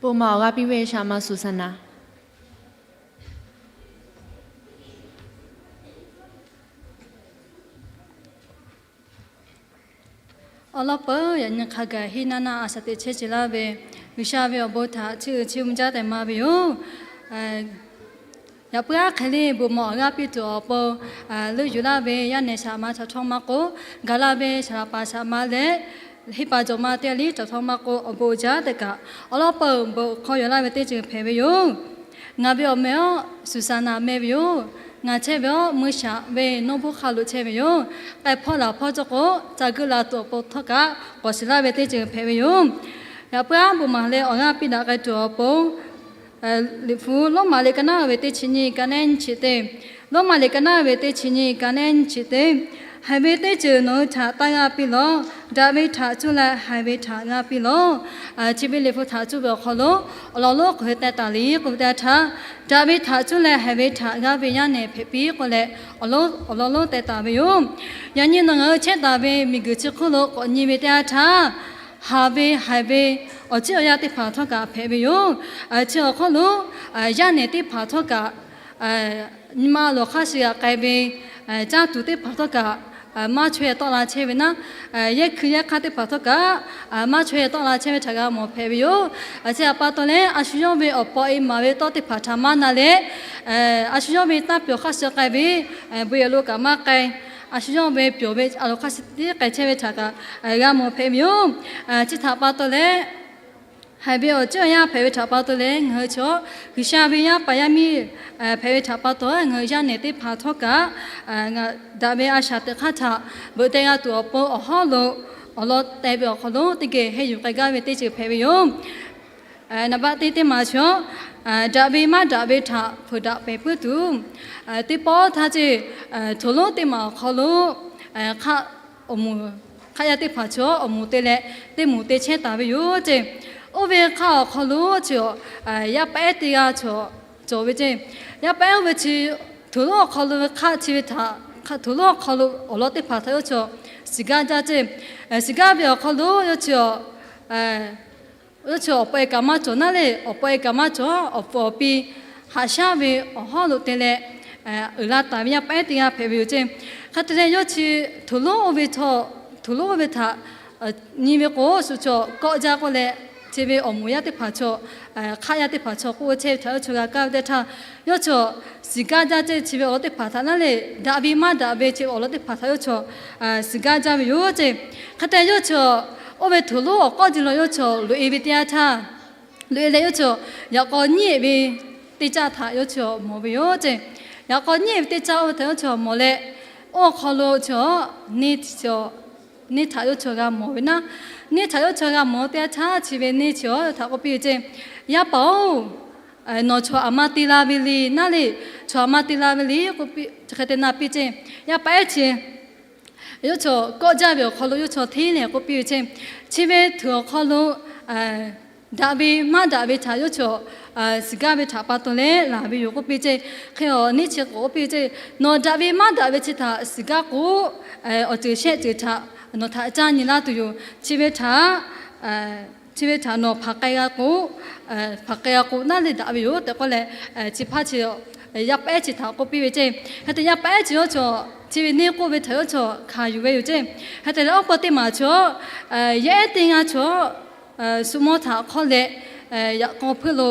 Bon maˍ awˬ g'aˇ piˇ ve shaˍ ma Suˍsaˍnaˍ. Awˬ lawn peuˬ yaꞈ nyi hk'a gaˬ heˆ naˇ naˇ a shaˍ teꞈ chehˇ ce laˇ ve G'uiˬsha ve awˬ bon htaꞈ chiˇ uiˍ chiˇ mvuh jaˇ tehꞈ maˍ ve yoˬ. Yaꞈ puiˉ aˉ hk'e le bon maˍ awˬ g'aˇ piˇ tuˬ awˬ pon leuˆ yuˬ laˇ ve yaˇ nehˬ shaˍ ma chaw htawˇ maˇ k'oˆ, gaˬ la ve shaˍ laꞈ paˍ shaˍ ma leh heˆ paˍ jawˬ ma teˇ g'aˇ le chaw htawˇ maˇ k'oˆ, awˬ bon uiˍ jaˇ tehꞈ kaꞈ awˬ lawn peuˬ bon hk'aw yaw laˇ ve teˇ ceuˬ hpehꞈ ve yoˬ. Ngaˬ ve awˬ meh aˉ Suˍsaˍnaˍ meh ve yoˬ. Ngaˬ chehˇ ve aˉ Meuˇshaˍ ve Nawˇbvuhˇ hk'a lo chehˇ ve yoˬ. K'ai hpawˇ laˬ hpawˇ cawˇ k'o, ca geuˆ la tuˬ awˬ pon htawˇ kaꞈ k'awꞈ shiˍ laˇ ve teˇ ceuˬ hpehꞈ ve yoˬ. Yaꞈ puiˉ aˉ bon maˍ leh awˬ g'aˇ piˇ daꞈ k'ai tuˬ awˬ pon Liꞈ hpu Roˉmaꞈ liꞈ ka naˉ ve teˇ chi nyiˇ ka nehˉ nyiˇ chi teˇ, Roˉmaꞈ liꞈ ka naˉ ve teˇ chi nyiˇ ka nehˉ nyiˇ chi teˇ, haiˬ ve teˇ ceuˬ nawˬ hui htaꞈ taˇ g'aˇ piˇ lawˬ. Daꞈ ve htaꞈ cuˇ leh haiˬ ve htaꞈ g'aˇ piˇ lawˬ. Chi ve Liꞈ hpu htaꞈ cuˇ ve awˬ hk'aw lo awˬ lawn lonˉ k'oꞈ-e teh taˍ le k'oˆ ve teˇ yanˇ htaˇ, daꞈ ve htaꞈ cuˇ leh haiˬ ve htaꞈ g'aˇ ve yaˇ nehˬ hpehꞈ piˇ k'oˆ leh awˬ lawn lonˉ teh taˍ ve yoˬ. Yaꞈ nyi nawˬ ngaˬ hui chehˇ taˍ ve miˬguiˬ chi hk'oˆ lo k'awꞈ nyi ve teˇ yanˇ htaˇ, haˍ ve haiˬ ve awˬ ciˉ awˬ yanˇ teˇ hpaˍ htawˇ kaꞈ hpehꞈ ve yoˬ. Chi awˬ hk'oˆ lo yaˇ nehˬ teˇ hpaˍ htawˇ kaꞈ nyi ma loˬ hk'aˇ shiˍ g'a k'ai ve, caˇ tuˬ teˇ hpaˍ htawˇ kaꞈ maˇ chaweh tawˆ la chehˇ ve naˉ, yehˇ hkui yehˇ hk'aˇ teˇ hpaˍ htawˇ kaꞈ maˇ chaweh tawˆ la chehˇ ve htaꞈ g'a mawˬ hpehꞈ ve yoˬ. Chi htaꞈ pa taw leh a shu yawˇ ve awˬ paw e maˍ ve tawˇ teˇ hpaˍ htaꞈ maˇ na leh, a shu yawˇ ve taˇ pyawˬ hk'aˇ shiˍ k'ai ve, bon yehˬ lo kaꞈ maˇ k'ai, a shu yawˇ ve pyawˬ ve a loˍ hk'aˇ shiˍ tiˉ k'ai chehˇ ve htaꞈ kaꞈ g'a mawˬ hpehꞈ ve yoˬ. Chi htaꞈ pa taw leh, haiˬ ve awˬ ciˉ awˬ yanˇ hpehꞈ ve htaꞈ pa taw leh ngaˬ hui chaw G'uiˬsha ve yaˇ paˍ yaˇ miˇ hpehꞈ ve htaꞈ pa taw ngaˬ hui yaˇ nehˬ teˇ hpaˍ htawˇ kaꞈ daꞈ ve a shaˍ teꞈ hk'aˇ htaꞈ veuꞈ teh g'a tuˬ awˬ pon awˬ hawˉ lo awˬ lawn teh ve awˬ hk'aw lo teˇ geh henˇ yuˬ k'ai gaˇ ve teˇ ceuˬ hpehꞈ ve yoˬ. Naˍ baˆ teˇ teˇ maˬ chaw, daꞈ ve maˇ daꞈ ve htaꞈ hpeuꞈ daꞈ pehˍ puiˉ tuˬ, teˇ pawˆ htaˇ ceˇ, htoꞈ lonˉ teˇ maˬ awˬ hk'aw lo hk'aˆ awˬ moˍ, hk'aˆ yaˇ teˇ hpaˍ chaw awˬ moˍ te leh teˇ moˍ te chehˇ taˍ ve yoˬ ceˇ. Oˇ ve hk'aˆ awˬ hk'aw lo chi yaˇ paˍ ehˉ teˇ g'aˇ chaw cawˬ ve ceˇ. Yaˇ paˍ ehˉ oˇ ve chi htoꞈ lonˉ awˬ hk'aw lo ve hk'aˆ chi ve htaꞈ, htoꞈ lonˉ awˬ hk'aw lo awˬ lawn teˇ hpaˍ htaꞈ yawˇ chaw shiˍ gaˇ jaˇ ceˇ. Shiˍ gaˇ ve awˬ hk'aw lo yawˇ chi yawˇ chi awˬ paw e kaꞈ maˇ cawˬ naˉ leh, awˬ paw e kaꞈ maˇ cawˬ, awˬ puˍ awˬ pi haꞈ shaˉ ve awˬ hawˉ lo te leh uiˍ la taˍ ve yaˇ paˍ ehˉ teˇ g'aˇ hpehꞈ ve yoˬ ceˇ. Hk'e te leh yawˇ chi htoꞈ lonˉ oˇ ve htawˇ, htoꞈ lonˉ oˇ ve htaꞈ nyi ve k'o, shu chaw kawˆ jaˇ k'oˆ leh, chi ve awˬ moˍ yaˇ teˇ hpaˍ chaw, hk'aˆ yaˇ teˇ hpaˍ chaw k'oˆ chehˇ ve htaꞈ yawˇ chaw g'a kaˇ ve teˇ htaˇ, yawˇ chaw shiˍ gaˇ jaˇ ceˇ. Chi ve awˬ lawn teˇ hpaˍ htaꞈ naˉ leh, daꞈ ve maˇ daꞈ ve chi ve awˬ lawn teˇ hpaˍ htaꞈ yawˇ chaw shiˍ gaˇ jaˇ ve yoˬ ceˇ. Hk'e te yawˇ chaw oˇ ve htoꞈ lonˉ awˬ k'awˇ ji lo yawˇ chaw loꞈ e ve teˇ yanˇ htaˇ, loꞈ e leh yawˇ chaw yaꞈ k'aw nyiˉ eꞈ ve teˇ caˆ htaꞈ yawˇ chaw mawˬ ve yoˬ ceˇ. Yaꞈ k'aw nyiˉ eꞈ ve teˇ caˆ oˇ ve htaꞈ yawˇ chaw mawˬ leh, oˇ awˬ hk'aw lo chi neˇ, neˇ htaꞈ yawˇ chaw g'a mawˬ ve naˉ, neˇ htaꞈ yawˇ chaw g'a mawˬ teˇ yanˇ htaˇ chi ve neˇ chi yawˇ htaꞈ k'oˆ piˇ ve ceˇ, Yaˇ paˍ-oˬ, nawˬ chaw aˬ ma te la ve le naˉ leh, chaw aˬ ma te la ve le k'oˆ piˇ, chi hk'e te na piˇ ceˇ. Yaˇ paˍ ehˉ chi yawˇ chaw kawˆ jaˇ ve awˬ hk'aw lo yawˇ chaw hteˇ leh k'oˆ piˇ ve ceˇ, chi ve htoꞈ awˬ hk'aw lo daꞈ ve maˇ daꞈ ve htaꞈ yawˇ chaw shiˍ gaˇ ve htaꞈ pa taw leh laˬ ve yoˬ k'oˆ piˇ ceˇ. Hk'e awˬ neˇ chi k'awꞈ k'oˆ piˇ ve ceˇ, Nawˬ daꞈ ve maˇ daꞈ ve chi htaꞈ shiˍ gaˇ k'o, awˬ ceuˬ shehˆ ceuˬ htaꞈ nawˬ htaꞈ caˇ nyi laˇ tuˬ yoˬ. Chi ve htaꞈ chi ve htaꞈ nawˬ hpaˍ k'ai g'a k'o, hpaˍ k'ai g'a k'o naˉ leh daꞈ ve yoˬ tehꞈ k'oˆ leh, chi hpaˇ chi yaˇ paˍ ehˉ chi htaꞈ k'oˆ piˇ ve ceˇ. Hk'e te yaˇ paˍ ehˉ chi yawˇ chaw chi ve neˇ k'oˆ ve htaꞈ yawˇ chaw hkanˍ yuˬ ve yoˬ ceˇ. Hk'e te leh awˬ paw teˇ maˬ chaw, yaˇ ehˉ teˇ g'aˇ chaw shu mawˇ htaꞈ hk'awˇ leh yaꞈ k'aw hpeuˇ lo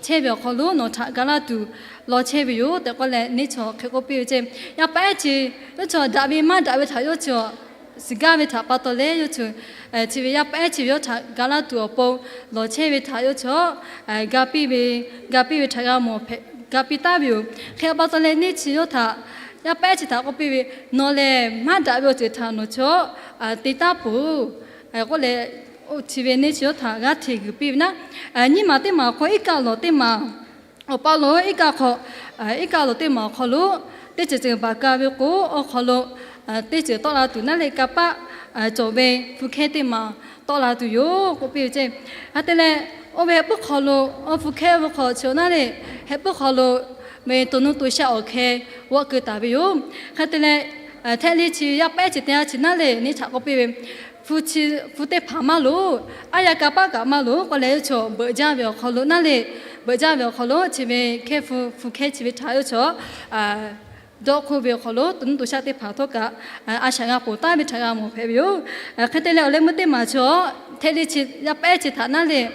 chehˇ ve awˬ hk'aw lo nawˬ htaꞈ ga laˇ tuˬ law chehˇ ve yoˬ tehꞈ k'oˆ leh neˇ chaw hk'e k'oˆ piˇ ve ceˇ. Yaˇ paˍ ehˉ chi yawˇ chaw daꞈ ve maˇ daꞈ ve htaꞈ yawˇ chaw shiˍ gaˇ ve htaꞈ pa taw leh yawˇ chaw chi ve yaˇ paˍ ehˉ chi ve yawˇ htaꞈ ga laˇ tuˬ awˬ pon lawˬ chehˇ ve htaꞈ yawˇ chaw ga piˇ ve, ga piˇ ve htaꞈ g'a mawˬ hpehꞈ, ga piˇ taˍ ve yoˬ. Hk'e pa taw leh neˇ chi yawˇ htaꞈ, yaˇ paˍ ehˉ chi htaꞈ k'oˆ piˇ ve, Nawˬ lehˬ maˇ daꞈ ve awˬ ceuˬ htaꞈ nawˬ chaw te taˍ peuˬ k'oˆ leh, chi ve neˇ chi yawˇ htaꞈ g'aˇ hteꞈ guiˬ piˇ ve naˉ, nyiˇ maˬ teˇ maˬ hk'aw iˉ kaˆ lawˬ teˇ maˬ, awˬ pa lo iˉ kaˆ hk'aw, iˉ kaˆ lawˬ teˇ maˬ awˬ hk'aw lo teˇ ceuˬ ceuˬ baˬ ka ve k'o, awˬ hk'aw lo teˇ ceuˬ tawˆ la tuˬ naˉ leh kanˇ paˆ cawˬ ve hpu hkehˇ teˇ maˬ tawˆ la tuˬ yoˬ k'oˆ piˇ ve ceˇ. Hk'e te leh, oˇ ve heh puiˉ hk'aw lo, awˬ hpu hkehˇ oˇ ve hk'aw chi naˉ leh, heh puiˉ hk'aw lo ve to nuˇ to shaˆ awˬ hkeh g'awˆ keu taˍ ve yoˬ. Hk'e te leh, hteˇ le chi yaˇ paˍ ehˉ chi teˇ g'aˇ chi naˉ leh neˇ htaꞈ k'oˆ piˇ ve, hpu teˇ hpaˍ maˇ loˍ, aˉ yaˇ kanˇ paˆ kaꞈ maˇ loˍ k'oˆ leh, yawˇ chaw beuꞈ jaˇ ve awˬ hk'aw lo naˉ leh, beuꞈ jaˇ ve awˬ hk'aw lo chi ve hkehˇ hpu, hpu hkehˇ chi ve htaꞈ yawˇ chaw dawˇ hk'oˆ ve awˬ hk'aw lo, to nuˇ to shaˆ teˇ hpaˍ htawˇ kaꞈ a shaꞈ g'a ponˬ taˍ ve htaꞈ g'a mawˬ hpehꞈ ve yoˬ. Hk'e te leh awˬ leh meuˇ teˇ maˬ chaw htehꞈ le chi yaˇ pehˉ chi htaꞈ naˉ leh,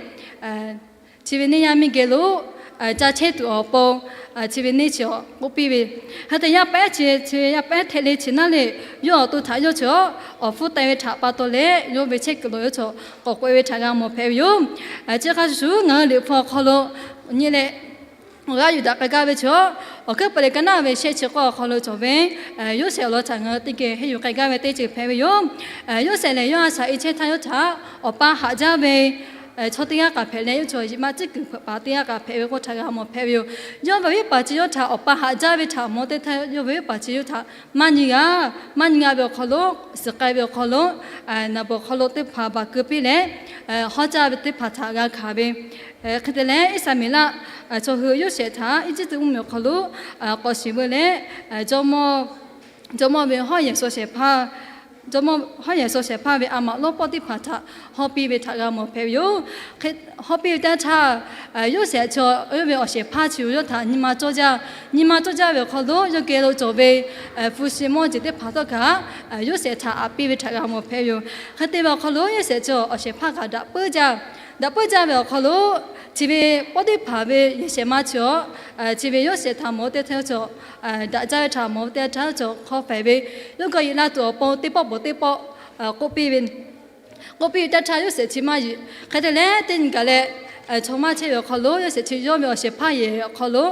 chi ve neˇ yaˇ miˇ geh lo ca chehˇ tuˬ awˬ pon, chi ve neˇ chi awˬ k'oˆ piˇ ve, hk'e te yaˇ pehˉ chi, chi ve yaˇ pehˉ htehꞈ le chi naˉ leh, yawˇ awˬ to htaꞈ yawˇ chaw awˬ hpfuhˇ teh ve htaꞈ pa taw leh, yawˇ ve chehˇ kuiˬ lo yawˇ chaw k'awꞈ k'oꞈ e ve htaꞈ g'a mawˬ hpehꞈ ve yoˬ. Chi hk'a shuˍ shuˍ ngaˬ hui Liꞈ hpu awˬ hk'aw lo nyi leh, awˬ g'aˇ yuˬ daꞈ k'ai gaˇ ve chaw, awˬ hkuiˉ peuˬ leh ka naˉ ve shehˆ chi k'awˇ awˬ hk'aw lo cawˬ ve Yoˇsehꞈ awˬ lawn htaꞈ ngaˬ hui teˇ geh henˇ yuˬ k'ai gaˇ ve teˇ ceuˬ hpehꞈ ve yoˬ. Yoˇsehꞈ lehˬ, yawˇ a shaꞈ e chehˇ htaˇ yawˇ htaꞈ awˬ pa haꞈ jaˇ ve chaw teˇ g'aˇ k'aꞈ hpehꞈ leh, yawˇ chaw yiꞈ ma ciˉ kuiˬ hpeuꞈ paˍ teˇ g'aˇ k'aꞈ hpehꞈ ve k'oˆ htaꞈ g'a mawˬ hpehꞈ ve yoˬ. Yawˇ ve awˬ viˉ paˍ chi yawˇ htaꞈ awˬ pa haꞈ jaˇ ve htaꞈ mawˬ teˇ htaˇ, yawˇ ve awˬ viˉ paˍ chi yawˇ htaꞈ maˇ nyi g'a, maˇ nyi g'a ve awˬ hk'aw lo, suhˍ k'ai ve awˬ hk'aw lo, naˍ bawˬ hk'aw lo teˇ hpaˍ baˬ keu piˇ leh, hawˉ caˇ ve teˇ hpaˍ htaꞈ g'a hkanˍ ve, hk'e te leh Iˉsaˍmeˍlaˆ chaw hui Yoˇsehꞈ htaꞈ Eˇjiˇtuꞈ mvuhˇmiˬ awˬ hk'aw lo k'awꞈ shiˍ veu leh, jawˇmawˇ ve hawˉ yehˬ shaw shehˍ hpaˇ, jawˇmawˇ hawˉ yehˬ shaw shehˍ hpaˇ ve a maꞈ lawˉ pawˆ teˇ hpaˍ htaꞈ hawˇ piˇ ve htaꞈ g'a mawˬ hpehꞈ ve yoˬ. Hawˇ piˇ ve teˇ htaˇ, Yoˇsehꞈ chaw yawˇ ve awˬ shehˍ hpaˇ chi yawˇ htaꞈ nyi ma cawˇ jaˇ. Nyi ma cawˇ jaˇ ve awˬ hk'aw lo, yawˇ geh lo cawˬ ve hpu shi mawˇ jeˬ teˇ hpaˍ htawˇ kaꞈ Yoˇsehꞈ htaꞈ aꞈ piˇ ve htaꞈ g'a mawˬ hpehꞈ ve yoˬ. Hk'e te ve awˬ hk'aw lo, Yoˇsehꞈ chaw awˬ shehˍ hpaˇ kaꞈ daꞈ peuˇ jaˇ. Daꞈ peuˇ jaˇ ve awˬ hk'aw lo, chi ve Poˉtiˇhpaˍ ve yehˬ shehˍ ma chi awˬ, chi ve Yoˇsehꞈ htaꞈ mawˬ teˇ htaˇ, yawˇ chaw daꞈ jaˇ ve htaꞈ mawˬ teˇ htaˇ, yawˇ chaw hk'aw hpehꞈ ve, yawˇ g'a yeꞈ la tuˬ awˬ pon teˇ pawˆ pawˍ teˇ pawˆ k'oˆ piˇ ve, k'oˆ piˇ ve teˇ htaˇ, Yoˇsehꞈ chi maˇ yeꞈ. Hk'e te leh, teˇ nyi kaꞈ leh, chaw maˇ chehˇ ve awˬ hk'aw lo, Yoˇsehꞈ chi yawˇ ve awˬ shehˍ hpaˇ yehˬ awˬ hk'aw lo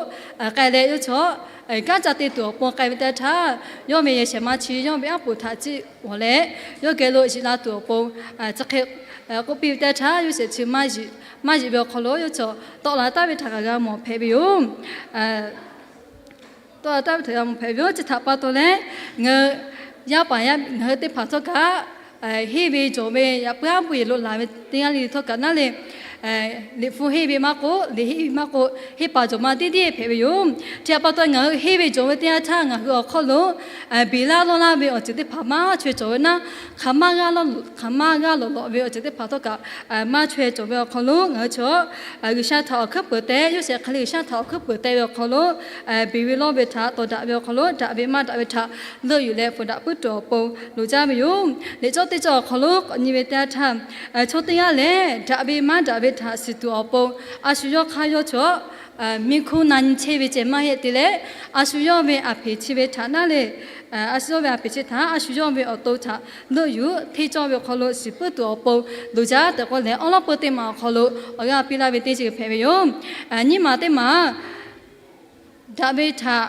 k'ai leh, yawˇ chaw kanˉ ca te tuˬ awˬ pon k'ai ve teˇ htaˇ, yawˇ ve yehˬ shehˍ ma chi yawˇ ve aˉ poꞈ htaꞈ ciˆ g'awˬ leh, yawˇ geh lo yeꞈ la tuˬ awˬ pon chi hk'e k'oˆ piˇ ve teˇ htaˇ, Yoˇsehꞈ chi maˇ yeꞈ, maˇ yeꞈ ve awˬ hk'aw lo yawˇ chaw tawˆ la taˍ ve htaꞈ kaꞈ g'a mawˬ hpehꞈ ve yoˬ. Tawˆ la taˍ ve htaꞈ g'a mawˬ hpehꞈ ve yoˬ. Chi htaꞈ pa taw leh, ngaˬ hui yaˇ paˍ yaˇ miˇ ngaˬ hui teˇ hpaˍ htawˇ kaꞈ, henˇ ve jawˬ ve yaꞈ puiˉ aˉ puiˉ yehˬ lo laˬ ve teˇ g'aˇ le le htawˇ kaꞈ naˉ leh, Liꞈ hpu henˇ ve maˇ k'oˆ, liꞈ henˇ ve maˇ k'oˆ, henˇ paˍ jawˬ ma teˇ deˇ hpehꞈ ve yoˬ. Chi htaꞈ pa taw, ngaˬ hui henˇ ve jawˬ ve teˇ yanˇ htaˇ, ngaˬ hui awˬ hk'aw lo beˬ laˇ lawˇ laˇ ve awˬ ceuˬ teˇ hpaˍ maˇ chaweh cawˬ ve naˉ, hk'aˬ maˇ g'aˇ lawˇ, hk'aˬ maˇ g'aˇ lawꞈ lawꞈ ve awˬ ceuˬ teˇ hpaˍ htawˇ kaꞈ maˇ chaweh cawˬ ve awˬ hk'aw lo, ngaˬ hui chaw G'uiˬsha htaꞈ awˬ hkuiˉ peuˍ teh, Yoˇsehꞈ hk'e le G'uiˬsha htaꞈ awˬ hkuiˉ peuˍ teh ve awˬ hk'aw lo, beˬ ve lawˇ ve htaꞈ tawˍ daꞈ ve awˬ hk'aw lo, daꞈ ve maˇ daꞈ ve htaꞈ leuˆ yuˬ leh hpu daꞈ puiˉ tuˬ awˬ pon loˍ jaˇ ve yoˬ. Liꞈ cawˇ teˇ cawˇ awˬ hk'aw lo k'awꞈ nyi ve teˇ yanˇ htaˇ, chaw teˇ g'aˇ lehˬ, daꞈ ve maˇ daꞈ ve htaꞈ shiˍ tuˬ awˬ pon, a shu yawˇ hk'aˇ yawˇ chaw miˬ hkuˇ na nyi chehˇ ve ceh maˇ heˆ te leh, a shu yawˇ ve aˬ hpeꞈ chi ve htaꞈ naˉ leh, a shu yawˇ ve aˬ hpeꞈ chi htaꞈ a shu yawˇ ve awˬ to htaꞈ leuˆ yuˬ hteˇ cawˇ ve awˬ hk'aw lo shiˍ puiˉ tuˬ awˬ pon loˍ jaˇ tehꞈ k'oˆ leh, awˉ lawˉ peu teˇ maˬ awˬ hk'aw lo awˬ g'aˇ piˇ laˇ ve teˇ ceuˬ hpehꞈ ve yoˬ. Nyiˇ maˬ teˇ maˬ daꞈ ve htaꞈ,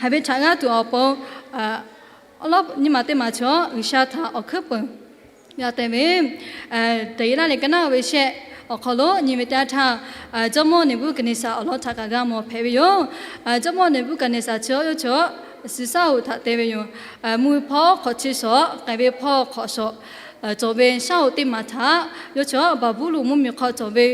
haiˬ ve htaꞈ g'aˇ tuˬ awˬ pon, awˉ lawˉ nyiˇ maˬ teˇ maˬ chaw G'uiˬsha htaꞈ awˬ hkuiˉ peuˍ g'a teh ve, Daˍyeˍlaˆ leh ka naˉ ve shehˆ awˬ hk'aw lo nyi ve teˇ yanˇ htaˇ, jawˇmawˇ Neˍbuˆkaˍneˍsaˍ awˬ lawn htaꞈ kaꞈ g'a mawˬ hpehꞈ ve yoˬ. Jawˇmawˇ Neˍbuˆkaˍneˍsaˍ chi yawˇ chaw suhˍ shaˉ hoꞈ htaꞈ te ve yoˬ. Mvuhˇ hpawˇ hk'awꞈ chi shawˍ, k'ai ve hpawˇ hk'awꞈ shawˍ cawˬ ve shaˉ hoꞈ teˇ maˬ htaꞈ yawˇ chaw Baˍbuˍlonˍ mvuhˇmiˬ hk'aw cawˬ ve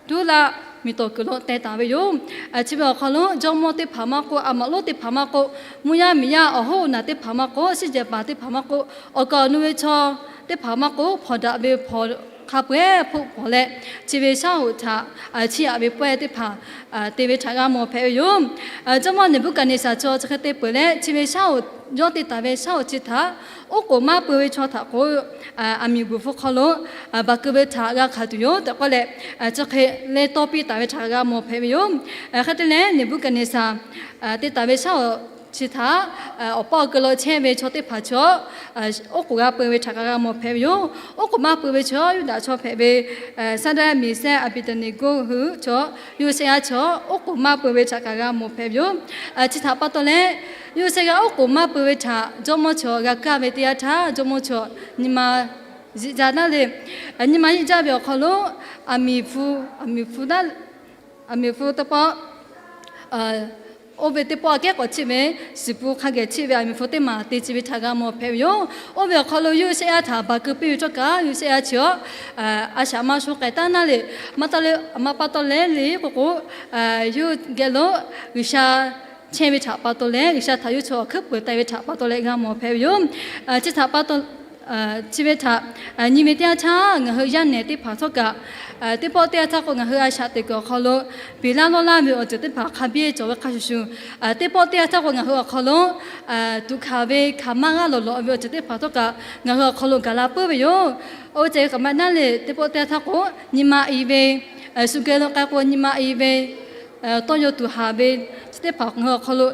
Duˇlaˆ miˬ tawˍ kuiˬ lo teh taˍ ve yoˬ. Chi ve awˬ hk'aw lo jawˇmawˇ teˇ hpaˍ maˇ k'oˆ, a maꞈ lonˉ teˇ hpaˍ maˇ k'oˆ, mvuhˇ yaˇ miˬ yaˇ awˬ hoˉ awˬ naˬ teˇ hpaˍ maˇ k'oˆ, shiˉ jehˬ paˍ teˇ hpaˍ maˇ k'oˆ, awˬ kaˍ awˬ nu ve chaw teˇ hpaˍ maˇ k'oˆ, hpawnˬ daꞈ ve hpawnˬ hk'a peu-eˬ hpoˆ hpawnˬ leh, chi ve shaˉ hoꞈ htaꞈ chiˇ aꞈ ve pawehˇ teˇ hpaˍ te ve htaꞈ g'a mawˬ hpehꞈ ve yoˬ. Jawˇmawˇ Neˍbuˆkaˍneˍsaˍ chaw chi hk'e te peuˬ leh, chi ve shaˉ hoꞈ, yawˇ te taˍ ve shaˉ hoꞈ chi htaꞈ oˉ k'oˍ maˇ peu ve chaw htaꞈ k'o, aˬ miˍ guiˬ hpu hk'aw lo baˬ keu ve htaꞈ g'a hkanˍ tuˬ yoˬ tehꞈ k'oˆ leh, chi hk'e leh tawˇ piˇ taˍ ve htaꞈ g'a mawˬ hpehꞈ ve yoˬ. Hk'e te leh, Neˍbuˆkaˍneˍsaˍ te taˍ ve shaˉ hoꞈ chi htaꞈ awˬ paˇ awˬ keu lo chehˇ ve chaw teˇ hpaˍ chaw oˉ k'oˍ g'a peu ve htaꞈ kaꞈ g'a mawˬ hpehꞈ ve yoˬ. Oˉ k'oˍ maˇ peu ve chaw, Yuˇdaꞈ chaw hpehꞈ ve Saˍdraˆ, Meˍsehˇ, Aˍbeˍdeˍneˍgoˆ hui chaw, Yoˇsehꞈ yaˇ chaw oˉ k'oˍ maˇ peu ve htaꞈ kaꞈ g'a mawˬ hpehꞈ ve yoˬ. Chi htaꞈ pa taw leh, Yoˇsehꞈ yaˇ oˉ k'oˍ maˇ peu ve htaꞈ jawˇmawˇ chaw g'a kaˇ ve teˇ yanˇ htaˇ, jawˇmawˇ chaw nyi ma yeˇ jaˇ naˉ leh, nyi ma yeˇ jaˇ ve awˬ hk'aw lo, aˬ miˍ hpu, aˬ miˍ hpu daꞈ, aˬ miˍ hpu teˇ pawˆ oˇ ve teˇ pawˆ aꞈ kehˉ k'awꞈ chiˆ ve, suhˍ pun hk'a geh chiˆ ve aˬ miˍ hpu teˇ maˬ te ci ve htaꞈ g'a mawˬ hpehꞈ ve yoˬ. Oˇ ve awˬ hk'aw lo Yoˇsehꞈ yaˇ htaꞈ baˬ keu piˇ ve htawˇ kaꞈ, Yoˇsehꞈ yaˇ chi a shaꞈ maˇ sho k'ai taˉ naˉ leh, maˇ taˇ leh, a ma pa taw leh le k'oˆ k'o, yawˇ geh lo G'uiˬsha chehˇ ve htaꞈ pa taw leh, G'uiˬsha htaꞈ yawˇ chaw awˬ hkuiˉ peuˬ teh ve htaꞈ pa taw leh g'a mawˬ hpehꞈ ve yoˬ. Chi htaꞈ pa taw Chi ve htaꞈ nyi ve teˇ yanˇ htaˇ, ngaˬ hui yaˇ nehˬ teˇ hpaˍ htawˇ kaꞈ, teˇ pawˆ teˇ yanˇ htaˇ k'o, ngaˬ hui a shaꞈ teꞈ kuiˬ awˬ hk'aw lo peꞈ laˇ lawˇ laˇ ve awˬ ceuˬ teˇ hpaˍ hk'a biˇ cawˬ ve hk'a shuˍ shuˍ, teˇ pawˆ teˇ yanˇ htaˇ k'o, ngaˬ hui awˬ hk'aw lo tuꞈ hkanˍ ve hkanˍ maˇ g'aˇ lawˬ lawꞈ ve awˬ ceuˬ teˇ hpaˍ htawˇ kaꞈ ngaˬ hui awˬ hk'aw lo gaˬ la puiˉ ve yoˬ. Oˇ ve ceh ve kaꞈ maˇ naˉ leh, teˇ pawˆ teˇ yanˇ htaˇ k'o, nyi ma i ve, shu geh lo k'ai k'o nyi ma i ve, tawˇ yaw tuˬ haˍ ve, chi teˇ hpaˍ ngaˬ hui awˬ hk'aw lo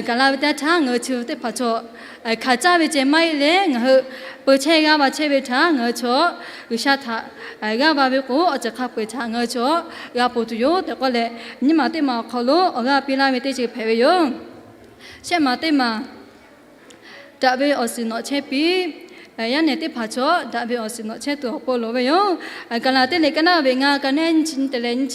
gaˬ la ve teˇ yanˇ htaˇ, ngaˬ hui chi teˇ hpaˍ chaw hkanˍ caˇ ve ceh maˇ heˆ leh, ngaˬ hui peu chehˇ g'aˇ va chehˇ ve htaꞈ ngaˬ hui chaw G'uiˬsha htaꞈ g'aˇ va ve k'o, awˬ ceuˬ hk'a peu-eˬ htaꞈ ngaˬ hui chaw g'a ponˬ tuˬ yoˬ tehꞈ k'oˆ leh, nyiˇ maˬ teˇ maˬ awˬ hk'aw lo awˬ g'aˇ piˇ laˇ ve teˇ ceuˬ hpehꞈ ve yoˬ. Shehˆ maˬ teˇ maˬ, daꞈ ve awˬ shiˍ nawꞈ chehˇ piˇ. Yaˇ nehˬ teˇ hpaˍ chaw daꞈ ve awˬ shiˍ nawꞈ chehˇ tuˬ awˬ pon loˍ ve yoˬ. Gaˍlaˍtiˆ liꞈ ka naˆ ve ngaˇ, ka nehˉ nyiˇ chi nyiˇ te leh nyiˇ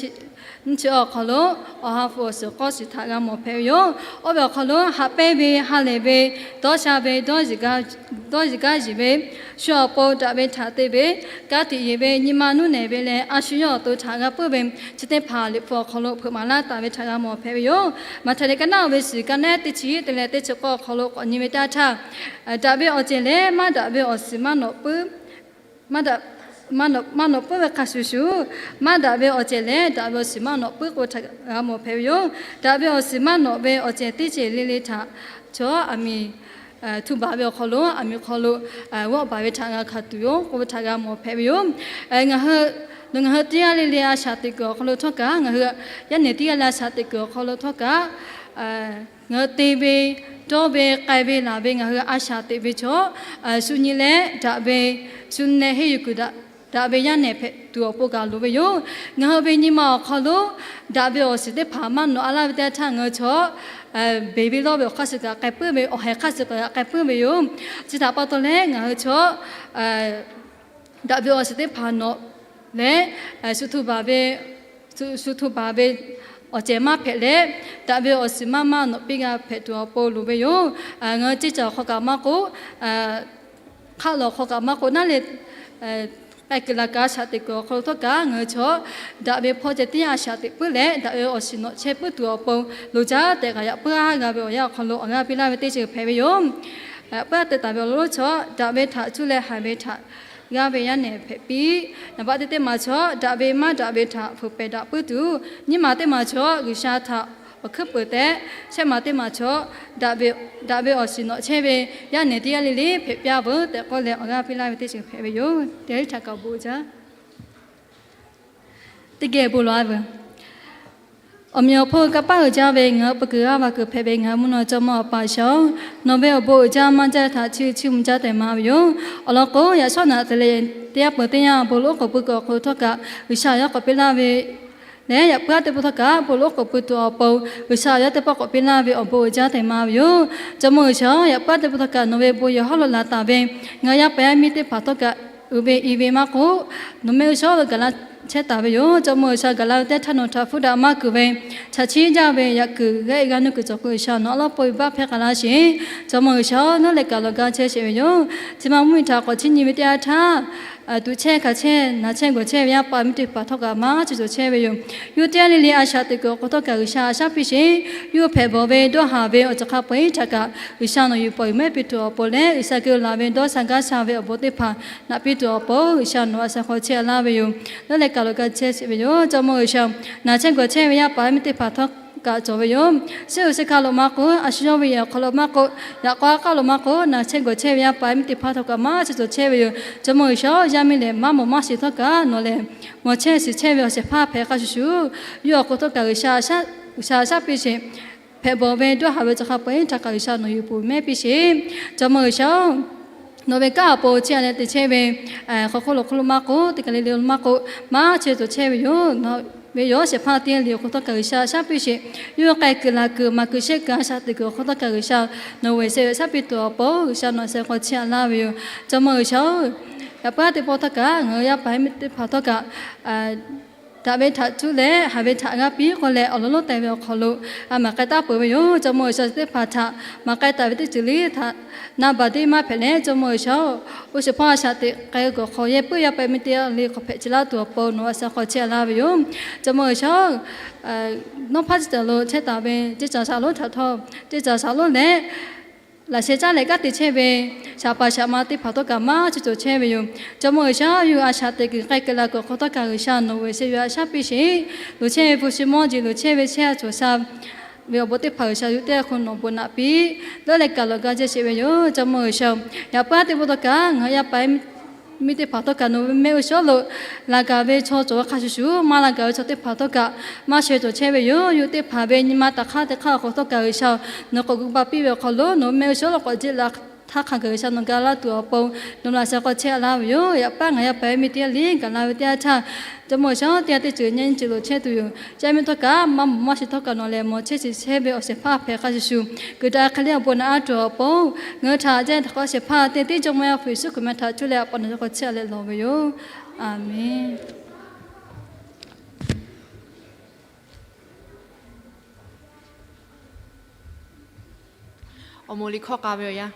chi awˬ hk'aw lo, awˬ ha hpu awˬ shiˍ k'awˇ shiˍ htaꞈ g'a mawˬ hpehꞈ ve yoˬ. Oˇ ve awˬ hk'aw lo, haꞈ pehnˇ ve, ha lehˬ ve, dawˇ sha ve, dawˇ yiˍ gaˇ yiˍ ve, shu awˬ pon daꞈ ve htaꞈ te ve, ka tiꞈ yeˬ ve, nyi ma nuˇ nehˬ ve leh, a shu yawˇ awˬ to htaꞈ g'a puiˉ ve, chi teˇ hpaˍ Liꞈ hpu awˬ hk'aw lo hpeuꞈ maˍ laˇ taˍ ve htaꞈ g'a mawˬ hpehꞈ ve yoˬ. Maꞈhtehˍ liꞈ ka naˆ ve shiˍ, ka nehˉ teˇ chi te leh teˇ chi k'awˇ awˬ hk'aw lo k'awꞈ nyi ve teˇ yanˇ htaˇ, daꞈ ve awˬ cehˬ leh maˇ daꞈ ve awˬ shiˍ maˇ nawꞈ puiˉ maˇ daꞈ, maˇ nawꞈ, maˇ nawꞈ puiˉ ve hk'a shuˍ shuˍ, maˇ daꞈ ve awˬ cehˬ leh daꞈ ve awˬ shiˍ maˇ nawꞈ puiˉ k'oˆ ve htaꞈ g'a mawˬ hpehꞈ ve yoˬ. Daꞈ ve awˬ shiˍ maˇ nawꞈ ve awˬ cehˬ teˇ cehˬ le le htaꞈ chaw aˬ miˍ htu baˬ ve awˬ hk'aw lo, aˬ miˍ hk'aw lo g'awˆ baˬ ve htaꞈ g'a hkanˍ tuˬ yoˬ k'oˆ ve htaꞈ g'a mawˬ hpehꞈ ve yoˬ. Ngaˬ hui, nawˬ ngaˬ hui teˇ g'aˇ le le a shaꞈ teꞈ kuiˬ awˬ hk'aw lo htawˇ kaꞈ, ngaˬ hui yaˇ nehˬ teˇ g'aˇ le a shaꞈ teꞈ kuiˬ awˬ hk'aw lo htawˇ kaꞈ, ngaˬ hui te ve, dawˇ ve, k'ai ve, laˬ ve, ngaˬ hui a shaꞈ teꞈ ve chaw, shu nyi leh daꞈ ve, shu nyi leh henˇ yuˬ kuiˬ daꞈ ve yaˇ nehˬ hpehꞈ tuˬ awˬ pon kaꞈ loˍ ve yoˬ. Ngaˬ hui ve nyi ma awˬ hk'aw lo daꞈ ve awˬ shiˍ teˇ hpaˍ maˇ nawꞈ a laˇ ve teˇ yanˇ htaˇ, ngaˬ hui chaw beˬ ve lawˇ ve awˬ hk'aˇ suh kaꞈ k'ai puiˉ ve, awˬ haiˬ hk'aˇ suh kaꞈ k'ai puiˉ ve yoˬ. Chi htaꞈ pa taw leh ngaˬ hui chaw daꞈ ve awˬ shiˍ teˇ hpaˍ nawꞈ leh, shu htu baˬ ve, shu htu baˬ ve awˬ cehˬ maˇ hpehꞈ leh, daꞈ ve awˬ shiˍ maˇ maˇ nawꞈ piˇ g'a hpehꞈ tuˬ awˬ pon loˍ ve yoˬ. Ngaˬ hui ceˇ caˬ awˬ hk'aw kaꞈ maˇ k'oˆ, hk'aˆ lawˬ hk'aw kaꞈ maˇ k'oˆ, naˉ leh k'ai kuiˬ la kuiˬ a shaꞈ teꞈ kuiˬ awˬ hk'aw lo htawˇ kaꞈ, ngaˬ hui chaw daꞈ ve hpawˇ ceh tiˉ a shaꞈ teꞈ puiˉ leh, daꞈ ve awˬ shiˍ nawꞈ chehˇ puiˉ tuˬ awˬ pon loˍ jaˇ tehꞈ kaꞈ yaꞈ puiˉ g'a ve awˬ yanˇ awˬ hk'aw lo awˬ g'aˇ piˇ laˇ ve teˇ ceuˬ hpehꞈ ve yoˬ. Yaꞈ puiˉ te taˍ ve awˬ lawn lonˉ chaw daꞈ ve htaꞈ cuˇ leh haiˬ ve htaꞈ g'aˇ ve yaˇ nehˬ hpehꞈ piˇ. Naˍ baˆ teˇ teˇ maˬ chaw daꞈ ve maˇ daꞈ ve htaꞈ hpeuꞈ pehˍ daꞈ puiˉ tuˬ, nyiˇ maˬ teˇ maˬ chaw G'uiˬsha htaꞈ awˬ hkuiˉ peuˍ tehꞈ, shehˆ maˬ teˇ maˬ chaw daꞈ ve awˬ shiˍ nawꞈ chehˇ ve yaˇ nehˬ teˇ g'aˇ le le hpehꞈ piˇ-a veuˬ tehꞈ k'oˆ leh awˬ g'aˇ piˇ laˇ ve teˇ ceuˬ hpehꞈ ve yoˬ. Teˇ g'aˇ le htaꞈ kaꞈ awˬ bon uiˍ jaˇ. Teˇ geh bon lawˬ-a veuˬ. Awˬ meꞈ awˬ hponˇ kanˇ paˆ uiˍ jaˇ ve ngaˬ hui pui kuiˬ g'aˇ va kuiˬ hpehꞈ ve ngaˬ hui mvuhˇ naw jawˇmawˇ Awˬ pa G'uiˬsha-oˬ, nawˬ ve awˬ bon uiˍ jaˇ maˇ jaˇ htaꞈ chiˇ chiˇ mvuh jaˇ tehꞈ maˍ ve yoˬ. Awˬ lawn k'o, yaꞈ shawˉ naꞈ te leh teˇ yanˇ peuˬ teˇ yanˇ bon lonˉ k'oˍ pui kuiˬ awˬ hk'aw lo htawˇ kaꞈ G'uiˬsha yawˇ k'awꞈ piˇ laˇ ve leh, yaꞈ puiˉ-a teˇ pawˆ htawˇ kaꞈ bon lonˉ k'oˍ pui tuˬ awˬ pon G'uiˬsha yawˇ teˇ pawˆ k'awꞈ piˇ laˇ ve awˬ bon uiˍ jaˇ tehꞈ maˍ ve yoˬ. Jawˇmawˇ G'uiˬsha-oˬ, yaꞈ puiˉ-a teˇ pawˆ htawˇ kaꞈ nawˬ ve bon yehˬ hawˉ lo laˬ taˍ ve ngaˬ hui yaˇ paˍ yaˇ miˇ teˇ hpaˍ htawˇ kaꞈ uiˍ ve i ve maˇ k'oˆ, nawˬ mehˆ g'uˇ shawˉ lo gaˬ la chehˇ taˍ ve yoˬ. Jawˇmawˇ G'uiˬsha gaˬ la ve teˇ htaˇ nawˬ htaꞈ hpuˇ daꞈ maˇ kuiˬ ve, chaꞈ chiˇ jaˇ ve yaꞈ kuiˬ g'aˇ e g'a nuˇ kuiˬ cawˬ k'o, G'uiˬsha nawˬ awˉ lawˉ pon ve baˆ hpehˇ k'ai laˇ sheˍ. Jawˇmawˇ G'uiˬsha-oˬ, nawˬ leh kaꞈ lawˬ gaˇ chehˇ sheˍ ve yoˬ. Chi ma mvuhˇ miˬ htaꞈ k'awꞈ chiˇ nyi ve teˇ yanˇ htaˇ, tuꞈ chehˇ hkanˍ chehˇ naˍ chehˇ gawˬ chehˇ ve yaˇ paˍ miˇ teˇ hpaˍ htawˇ kaꞈ maˇ chi cawˬ chehˇ ve yoˬ. Yawˇ teˇ g'aˇ le le a shaꞈ teꞈ kuiˬ awˬ hk'aw htawˇ kaꞈ G'uiˬsha a shaˉ piˇ sheˍ. Yawˇ hpehꞈ bawˬ ve dawˇ haˍ ve awˬ ceuˬ hk'a peu-eˬ htaꞈ kaꞈ G'uiˬsha nawˬ yuˬ pawꞈ yuˬ mehˆ piˇ tuˬ awˬ pon leh, G'uiˬsha geh lo laˬ ve dawˇ sha gaˇ sha ve awˬ bon teˇ hpaˍ naꞈ piˇ tuˬ awˬ pon G'uiˬsha nawˬ a shaꞈ hk'aw chehˇ a laˇ ve yoˬ. Nawˬ leh kaꞈ lawˬ gaˇ chehˇ sheˍ ve yoˬ. Jawˇmawˇ G'uiˬsha, naˍ chehˇ gawˬ chehˇ ve yaˇ paˍ miˇ teˇ hpaˍ htawˇ kaꞈ cawˬ ve yoˬ. Suhˉ uiˍ suhˉ hkaˇ lo maˇ k'oˆ, a shu yawˇ ve yehˬ awˬ hk'aw lo maˇ k'oˆ, yaꞈ k'aw a k'aˇ lo maˇ k'oˆ, naˍ chehˇ gawˬ chehˇ ve yaˇ paˍ miˇ teˇ hpaˍ htawˇ kaꞈ maˇ chi cawˬ chehˇ ve yoˬ. Jawˇmawˇ G'uiˬsha-oˬ, yaˇ miˇ lehˬ maˇ mawˬ maˇ shiˍ htawˇ kaꞈ nawˬ lehˬ mawˬ chehˇ shiˍ chehˇ ve awˬ shehˍ hpaˇ hpehꞈ hk'a shuˍ shuˍ, yawˇ awˬ hk'aw htawˇ kaꞈ G'uiˬsha a shaˉ piˇ sheˍ. Hpehꞈ bawˬ ve dawˇ haˍ ve cawˬ hk'a peu-eˬ htaꞈ kaꞈ G'uiˬsha nawˬ yuˬ peuˬ mehˆ piˇ sheˍ. Jawˇmawˇ G'uiˬsha-oˬ, nawˬ ve kanˉ awˬ pon chehˇ a leh te chehˇ ve hk'aw hk'oˆ lo hk'oˆ lo maˇ k'oˆ, teˇ kaˬ le le lo maˇ k'oˆ, maˇ chehˇ cawˬ chehˇ ve yoˬ. Nawˬ ve yawˇ shehˍ hpaˇ teˇ g'aˇ le awˬ hk'aw htawˇ kaꞈ G'uiˬsha a shaˉ piˇ sheˍ. Yawˇ k'ai kuiˬ laˬ kuiˬ maˍ kuiˬ shehˆ kuiˬ a shaꞈ teꞈ kuiˬ awˬ hk'aw htawˇ kaꞈ G'uiˬsha nawˬ g'uiˬ shehˍ ve a shaˉ piˇ tuˬ awˬ pon G'uiˬsha nawˬ a shaꞈ hk'aw chehˇ a laˇ ve yoˬ. Jawˇmawˇ G'uiˬsha-oˬ, yaꞈ puiˉ-a teˇ pawˆ htawˇ kaꞈ ngaˬ hui yaˇ paˍ miˇ teˇ hpaˍ htawˇ kaꞈ daꞈ ve htaꞈ cuˇ leh haiˬ ve htaꞈ g'a piˇ k'oˆ leh awˬ lawn lonˉ teh ve awˬ hk'aw lo a maˍ k'ai taˉ peuˬ ve yoˬ. Jawˇmawˇ G'uiˬsha chi teˇ hpaˍ htaꞈ maˍ k'ai taˍ ve teˇ ceuˬ le htaꞈ na baˬ deˇ maˇ hpehꞈ leh, Jawˇmawˇ G'uiˬsha-oˬ, oˇ shehˍ hpaˇ a shaꞈ teꞈ k'ai gawˬ hk'aw yehˇ puiˉ yaˇ paˍ miˇ teˇ g'aˇ le hk'aw hpehꞈ chehˇ laˇ tuˬ awˬ pon nawˬ a shaꞈ hk'aw chehˇ a laˇ ve yoˬ. Jawˇmawˇ G'uiˬsha-oˬ, nawˉ hpaˇ chi ceuˬ lo chehˇ taˍ ve ceˇ caˬ shaˍ lonˉ htaꞈ htawˇ, ceˇ caˬ shaˍ lonˉ leh Laꞈ sheh caˉ leh kanˉ te chehˇ ve shaˍ paˍ shaˍ ma teˇ hpaˍ htawˇ kaꞈ maˇ cuˇ cawˬ chehˇ ve yoˬ. Jawˇmawˇ G'uiˬsha, yawˇ hui a shaꞈ teꞈ kuiˬ k'ai kuiˬ la kuiˬ awˬ hk'aw htawˇ kaꞈ G'uiˬsha nawˬ ve sehˍ yuˬ a shaˉ piˇ sheˍ. Loˍ chehˇ ve hpu shi mawˇ jeˬ, loˍ chehˇ ve chehˇ a cawˬ sha ve awˬ bon teˇ hpaˍ G'uiˬsha yawˇ teˇ g'aˇ hk'aw nawˬ bon naꞈ piˇ. Leuˉ leh kaˬ lawˬ ga jehˇ sheˍ ve yoˬ. Jawˇmawˇ G'uiˬsha, yaꞈ puiˉ teˇ pawˆ htawˇ kaꞈ ngaˬ hui yaˇ paˍ miˇ teˇ hpaˍ htawˇ kaꞈ nawˬ ve mehˆ g'uˇ suhˍ lo laˬ gaˬ ve chaw cawˬ ve hk'a shuˍ shuˍ, maˇ laˬ gaˬ ve chaw teˇ hpaˍ htawˇ kaꞈ maˇ sheh cawˬ chehˇ ve yoˬ. Yawˇ teˇ hpaˍ ve nyi ma taꞈ hk'aˇ teˇ hk'aˇ awˬ hk'aw htawˇ kaꞈ G'uiˬsha nawˬ k'awꞈ gu ba piˇ ve awˬ hk'aw lo nawˬ ve mehˆ g'uˇ suhˍ lo k'awꞈ jeˆ la htaˇ hk'a gaˬ G'uiˬsha nawˬ ga laˇ tuˬ awˬ pon nawˬ laꞈ sheh k'awꞈ chehˇ a laˇ ve yoˬ. Yaꞈ puiˉ ngaˬ yaˇ paˍ miˇ teˇ g'aˇ liˇ gaˬ la ve teˇ yanˇ htaˇ, Jawˇmawˇ G'uiˬsha, teˇ g'aˇ teˇ ceuˬ nyi nyi ceuˬ loˍ chehˇ tuˬ yoˬ. Ca miˇ htawˇ kaꞈ maˇ mawˬ maˇ shiˍ htawˇ kaꞈ nawˬ lehˬ mawˬ chehˇ shiˍ chehˇ ve awˬ shehˍ hpaˇ hpehꞈ hk'a shuˍ shuˍ, kuiˬ daꞈ hk'e le awˬ bon naꞈ a tuˬ awˬ pon, ngaˬ hui htaꞈ jaˇ htaꞈ k'awꞈ shehˍ hpaˇ teˇ tiˉ Jawˇmawˇ Yeˍsuˆ Hkriꞈ meh htaꞈ cuˇ leh awˬ pa nawˬ htaꞈ k'awꞈ chehˇ a leh lawˬ ve yoˬ. Aˍmenˍ. Awˬ moˍ liꞈ hkawˇ k'a ve awˬ yanˇ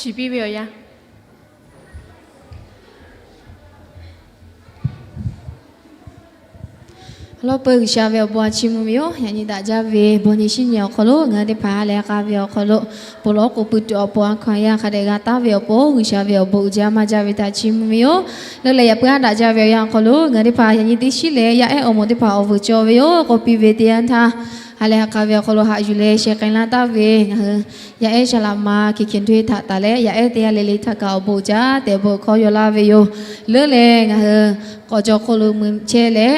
shiˍ piˇ ve awˬ yanˇ. Awˬ lawn peuˬ G'uiˬsha ve awˬ bon a chiˇ mvuh ve yoˬ. Yaꞈ nyi daꞈ jaˇ ve bon nyi shinˉ nyi awˬ hk'aw lo ngaˬ hui teˇ hpaˍ ha lehˬ k'a ve awˬ hk'aw lo, bon lawˬ k'oˍ pui tuˬ awˬ pon a hkaw yaˇ hk'a dehꞈ g'a taˉ ve awˬ pon G'uiˬsha ve awˬ bon uiˍ jaˇ maˇ jaˇ ve htaꞈ chiˇ mvuh ve yoˬ. Leuˉ leh yaꞈ puiˉ daꞈ jaˇ ve awˬ yanˇ awˬ hk'aw lo ngaˬ hui teˇ hpaˍ yaꞈ nyi teˇ shiˉ leh yaˇ ehˉ awˬ moˍ teˇ hpaˍ awˬ vuiˬ cawˬ ve yoˬ. K'oˆ piˇ ve teˇ yanˇ htaˇ, ha lehˬ k'a ve awˬ hk'aw lo haꞈ yuˬ leh sheh k'ai laˇ taˍ ve ngaˬ hui yaˇ ehˉ Shaˍlaꞈma Hkiˍ Hkiˍ Htawˇ htaꞈ taˍ leh yaˇ ehˉ teˇ g'aˇ le le htaꞈ kaꞈ awˬ bon uiˍ jaˇ tehꞈ bon hkawˇ yaw laˇ ve yoˬ. Leuˉ leh ngaˬ hui k'awꞈ cawˬ hk'oˆ lo mui chehˇ leh,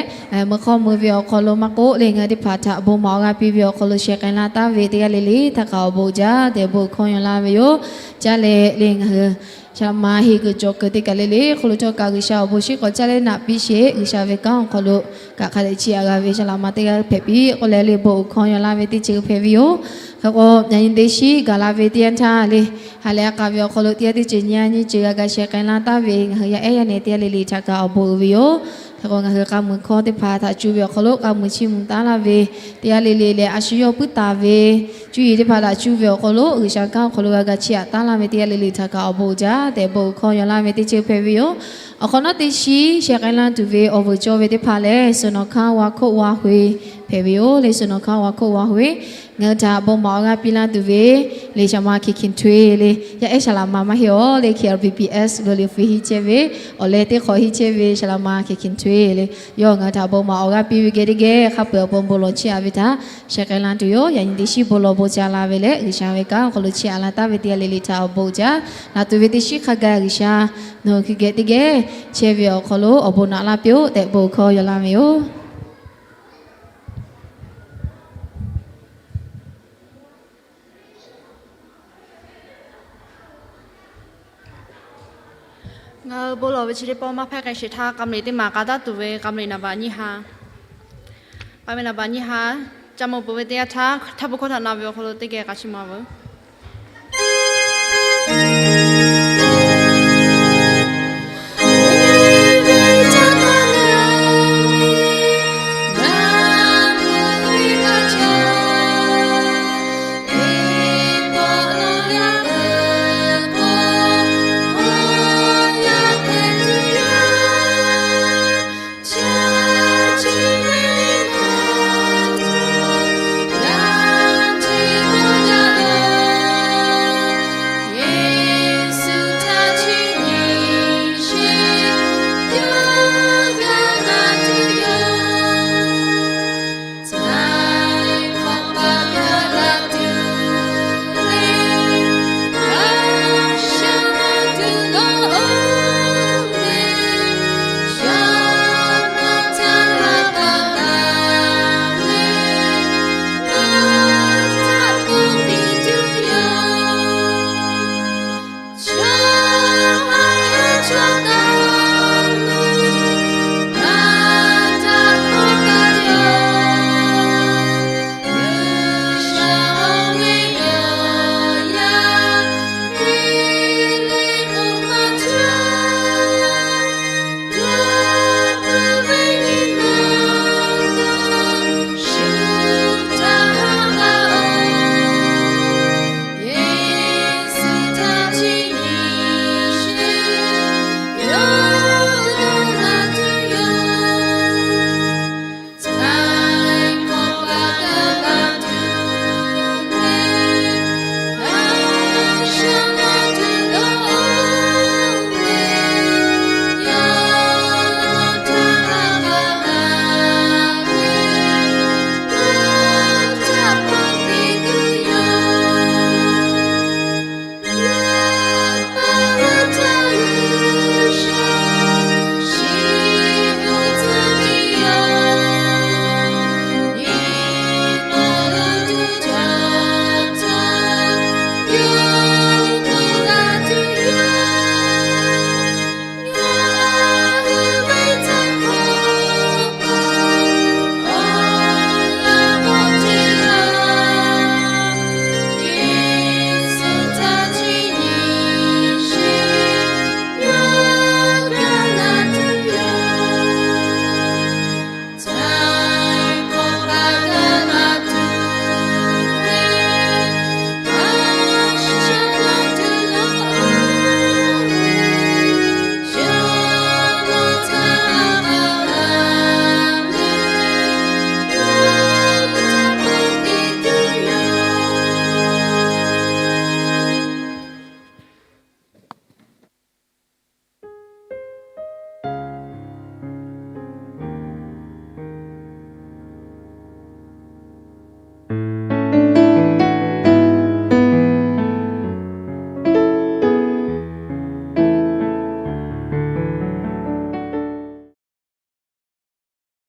meuˇ hk'awˇ mui ve awˬ hk'aw lo maˇ k'oˆ leh ngaˬ hui teˇ hpaˍ htaꞈ bon maˍ awˬ g'aˇ piˇ ve awˬ hk'aw lo sheh k'ai laˇ taˍ ve teˇ g'aˇ le le htaꞈ kaꞈ awˬ bon uiˍ jaˇ tehꞈ bon hkawˇ yaw laˇ ve yoˬ. Caˇ leh leh ngaˬ hui Shaˍlaꞈma heˍ kuiˬ cawˬ kuiˬ teˇ kaˬ le le hk'oˆ lo htawˇ kaꞈ G'uiˬsha awˬ bon shiˉ k'awꞈ caˇ leh naꞈ piˇ sheˍ. G'uiˬsha ve kanˉ awˬ hk'aw lo kaꞈ hk'a dehꞈ chiˇ aꞈ g'a ve Shaˍlaꞈma teˇ g'aˇ hpehꞈ piˇ k'oˆ leh le bon uiˍ hkawˇ yaw laˇ ve teˇ ceuˬ hpehꞈ ve yoˬ. Hk'e k'o yaꞈ nyi teˇ shiˉ gaˬ la ve teˇ yanˇ htaˇ le, ha lehˬ k'a ve awˬ hk'aw lo teˇ g'aˇ teˇ ceuˬ nyi a nyi ceuˬ g'a ga sheh k'ai laˇ taˍ ve ngaˬ hui yaˇ ehˉ yaˇ nehˬ teˇ g'aˇ le le htaꞈ kaꞈ awˬ bon uiˍ ve yoˬ. Hk'e k'o ngaˬ hui k'a mui hkawˇ teˇ hpaˍ htaꞈ cuˇ ve awˬ hk'aw lo k'a mui chiˇ mvuh taˉ laˇ ve teˇ g'aˇ le le leh a shu yawˇ puiˉ taˍ ve cuˇ yiˍ teˇ hpaˍ htaꞈ cuˇ ve awˬ hk'aw lo G'uiˬsha kanˉ awˬ hk'aw lo g'a ga chiˇ aꞈ taˉ laˇ ve teˇ g'aˇ le le htaꞈ kaꞈ awˬ bon uiˍ jaˇ tehꞈ bon hkawˇ yaw laˇ ve teˇ ceuˬ hpehꞈ ve yoˬ. Awˬ hk'awꞈ nawˉ teˇ shiˉ sheh k'ai laˇ tuˬ ve awˬ vuiˬ cawˬ ve teˇ hpaˍ lehˬ, Suhˍ nawˬ hkanˇ wa hkoˆ wa hoꞈ e hpehꞈ ve yoˬ le. Suhˍ nawˬ hkanˇ wa hkoˆ wa hoꞈ e ngaˬ hui htaꞈ bon maˍ awˬ g'aˇ piˇ laˇ tuˬ ve le Shaˍlaꞈma Hkiˍ Hkiˍ Htawˇ le yaˇ ehˉ Shaˍlaꞈma maˇ heˆ awˬ le K L B B S lo le fuiˍ hiˆ chehˇ ve awˬ leh teˇ hk'awꞈ hiˆ chehˇ ve Shaˍlaꞈma Hkiˍ Hkiˍ Htawˇ le, yawˇ ngaˬ hui htaꞈ bon maˍ awˬ g'aˇ piˇ ve geh teˇ geh hk'a peu-eˬ awˬ pon bon lawˬ chiˇ aꞈ ve htaꞈ sheh k'ai laˇ tuˬ yoˬ. Yaꞈ nyi teˇ shiˉ bon lawˬ bon ca la ve leh G'uiˬsha ve kanˉ awˬ hk'aw lo chiˇ aꞈ laˇ taˍ ve teˇ g'aˇ le le htaꞈ awˬ bon uiˍ jaˇ. Naꞈ tuˬ ve teˇ shiˉ hk'a gaˬ G'uiˬsha nawˬ hui hkui geh teˇ geh chehˇ ve awˬ hk'aw lo awˬ bon naꞈ laˇ piˇ-oˆ tehꞈ bon hkawˇ yaw laˇ ve yoˬ. Ngaˬ hui bon lawˬ ve chi teˇ pawˆ maˇ hpehˇ k'ai sheˍ htaˇ, k'a meuꞈ teˇ maˬ k'a taˉ tuˬ ve k'a meuꞈ naˍ baꞈ nyiˇ ha, k'a meuꞈ naˍ baꞈ nyiˇ ha, ca mawˬ peuˬ ve teˇ yanˇ htaˇ htaˇ bon hkawˇ htaꞈ na ve awˬ hk'aw lo teˇ geh k'a chiˇ mvuh veuˬ.